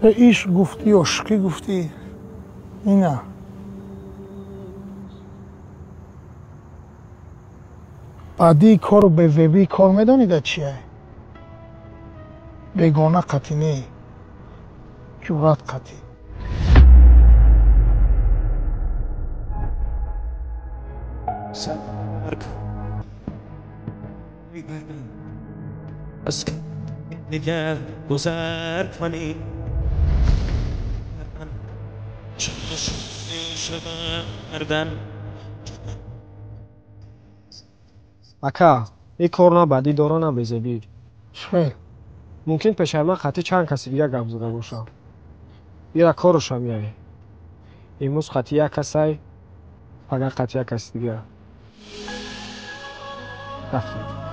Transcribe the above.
Ту ишқ гуфтӣ, ошиқӣ гуфтӣ. Ина. Баъдии кору безебии кор медонӣ да чия? Бегона қатӣ не, ҷуръат қатӣ. از دیگر گذر کنی شدن. Ака, ин кор на бадӣ дора, на безебӣ. Чӣ? Мумкин пешаи ман қатъи чанд каси дига гап зада бошам. Ира корушам яй. Имрӯз қатъи як касай, пага қатъи як каси дига. Рафтем.